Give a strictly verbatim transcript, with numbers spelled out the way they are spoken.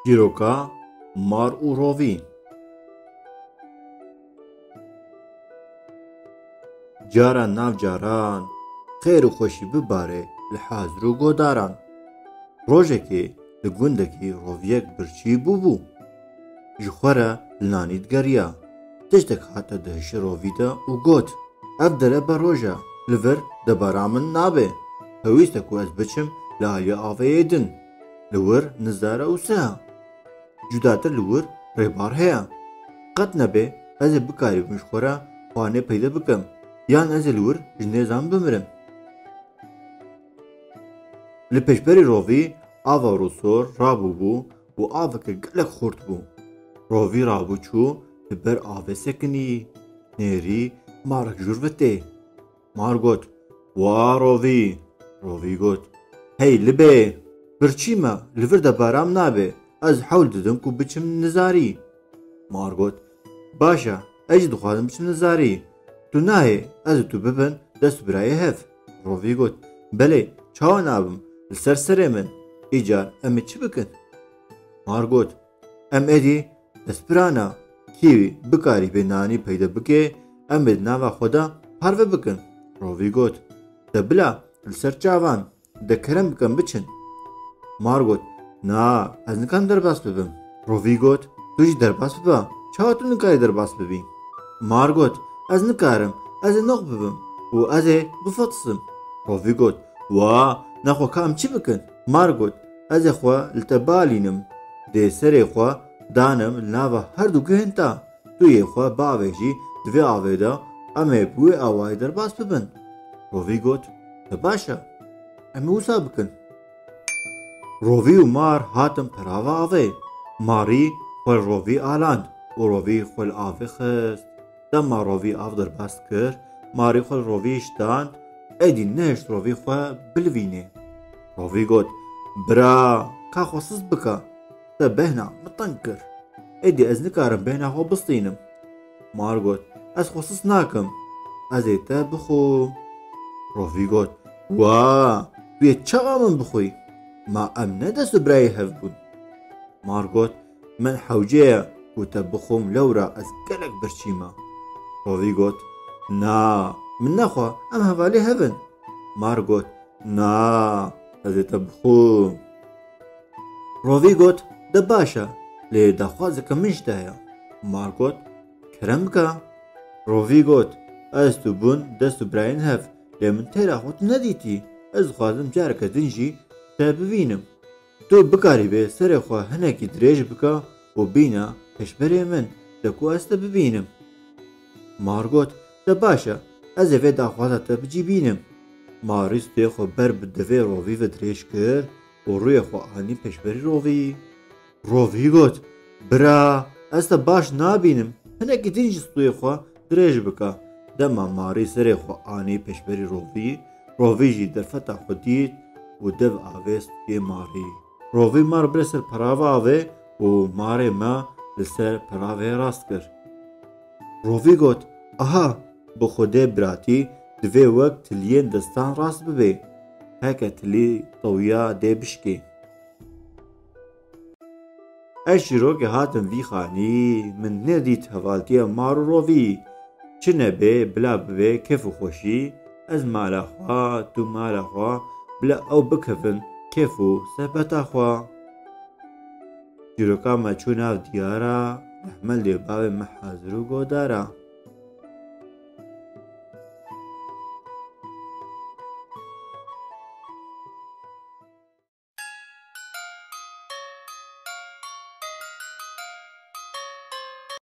Çîroka Mar û Rovî. Caran nav caran xêr û xweşî bibare li hazir û godaran. Rojekê li gundekî roviyek birçî bûbû. Ji xwe re li nanî digeriya. Tiştek hate di hişê rovî de û got, "Ev dere beroj e, li vir debara min nabe. Pêwîst e ku ez biçim li aliyê avê yê din. Li wir nizar e û seh e. Cudatir li wir rêbar heye. Qet nebe ez ê bikarîbim ji xwe re xwarinê peyde bikim, yan ez ê li wir ji nêzan bimirim." Li pêşberî rovî ava rûsor rabûbû û aveke gelek xurt bû. Rovî rabû çû li ber avê sekinî. Nêrî marek jûr ve tê. Mar got, "Wa rovî." Rovî got, "Hey libê, birçî me, li vir debara min nabe, ez hewl didim ku biçim nizarî." Mar got, "Baş e, ez jî dixwazim biçim nizarî. Tu nahê ez û tu bibin dest û birayê hev." Rovî got, "Belê, çawa nabim, li ser serê min. Îcar em ê çi bikin?" Mar got, "Em êdî destpirana, kî bikarî bê nanî peyde bike, em ê di nava xwe de parve bikin." Rovî got, "De bila, li ser çavan, de kerem bikin biçin." Mar got, "Na, ez nikarim derbas bibim." Rovî got, "Tu jî derbas bibe, çawa tu nikarî derbas bibî?" Mar got, "Ez nikarim, ez ê noq bibim û ez ê bifetisim." Rovî got, "Wa, nexwe ka em çi bikin?" Mar got, "Ez ê xwe li te balînim, dê serê xwe danim li nava her du guhên te. Tu yê xwe biavêjî di vê avê de, em ê bi wê awayî derbas bibin." Rovî got, "De baş e, em ê wisa bikin." Rovî û mar hatin perava avê. Marî xwe li rovî aland û rovî xwe li avê xist. Dema rovî av derbas kir, marî xwe li rovî şitand, êdî nehişt rovî xwe bilivînê. Rovî got, "Bira, ka xwe sist bike, te bêhna min teng kir. Êdî ez nikarim bêhna xwe bistînim." Mar got, "Ez xwe sist nakim, ez ê te bixwim." Rovî got, "Wa, tu yê çawa min bixwî? Ma em ne dest û birayê hev bûn?" Mar got, "Min hewce ye ku te bixwim, lewra ez gelek birçî me." Rovî got, "Na, min nexwe, em hevalê hev in." Mar got, "Na, ez ê te bixwim." Rovî got, "De baş e, lê daxwazeke min ji te heye." Mar got, "Kerem bike." Rovî got, "Ez tu bûn dest û birayên hev, lê min têra xwe tu nedîtî. Ez dixwazim careke din jî te bibînim. Tu bikarîbê serê xwe hinekî dirêj bike û bîne pêşberê min, de ku ez te bibînim." Mar got, "De baş e, ez ê vê daxwaza te bi cî bînim." Marî stûyê xwe ber bi devê rovî ve dirêj kir û rûyê xwe anî pêşberî rovî. Rovî got, "Bira, ez te baş nabînim, hinekî din jî stûyê xwe dirêj bike." Dema marî serê xwe anî pêşberî rovî, rovî jî derfeta xwe dît û dev avêst stûyê marî. Rovî mar bire ser perava avê û marê me li ser peravê rast kir. Rovî got, "Aha, bi Xwedê biratî divê wek tiliyên destan rast bibê. Heke tilî tewiya dê bişkê." Ez çîrokê hatim vî xanî, min nedît hevaltiya mar û rovî. Çi nebe, bila bibe kêf û xweşî, ez mala xwe, tu mala xwe, bila ew bikevin kêf û sehbeta xwe. Çîroka me çû nav diyara, rehmel dê bavê me hazir û godara.